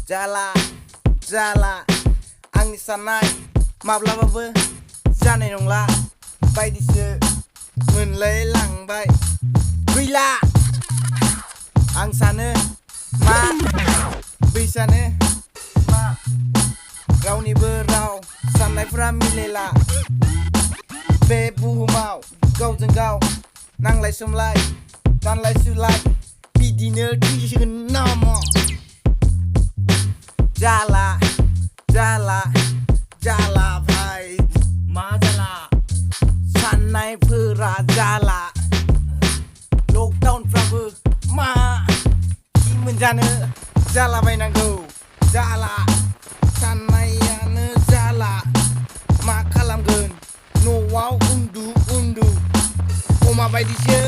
जाला आंनि साननाय माब्लाबाबो जानाय नंला बायदिसो मोनलाय लांबाय गैला आं सानो मा बै सानो मा रावनिबो राव साननायफोरा मिलायला बे बुहुमाव गावजों गाव नांलाय सोमलाय दानलाय सुलाय बिदिनो थैसिगोन नामा जाला भाई मा जाला साननायफोरा जाला लकडाउनफ्राबो मा मोनजानो जालाबायनांगौ जाला साननायानो जाला मा खालामगोन न'आव उन्दु अमा बायदिसो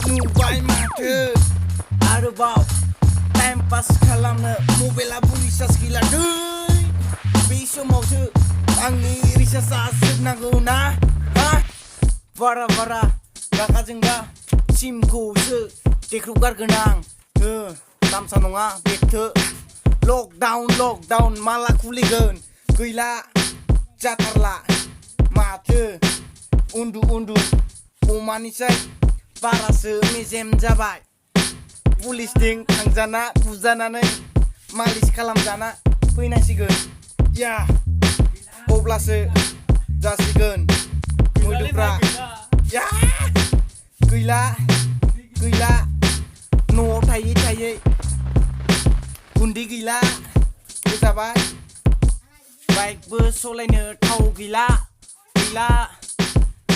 नुबाय माथो आरोबाव टाइम पास खालामनो मबाइलाबो रिसार्ज गैला बे समावसो आंनि रिसार्जआ जोबनांगौ ना बारा रागा जोंगा सिमखौसो देख्रुब गारगोन आं दामसा नङा बेथो लकडाउन माला खुलिगोन गैला जाथारला माथो उन्दु अमानिसाय बारासो मेजेम जाबाय पुलिसजों थांजाना बुजानानै मालिस खालामजाना फैनांसिगोन अब्लासो जासिगोन मोदोमफ्रा गैला न'आव थायै गुन्दै गैला जाबाय बाइकबो सलायनो थाव गैला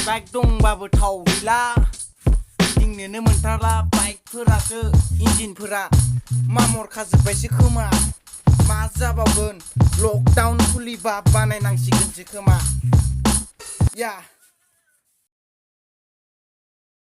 बाइक दंबाबो थाव गैला गिदिंनोनो मोनथारला बाइकफोरासो इन्जिनफोरा मामरखाजोब्बायसो खोमा मा जाबावगोन लकडाउन खुलिबा बानायनांसिगोनसो खोमा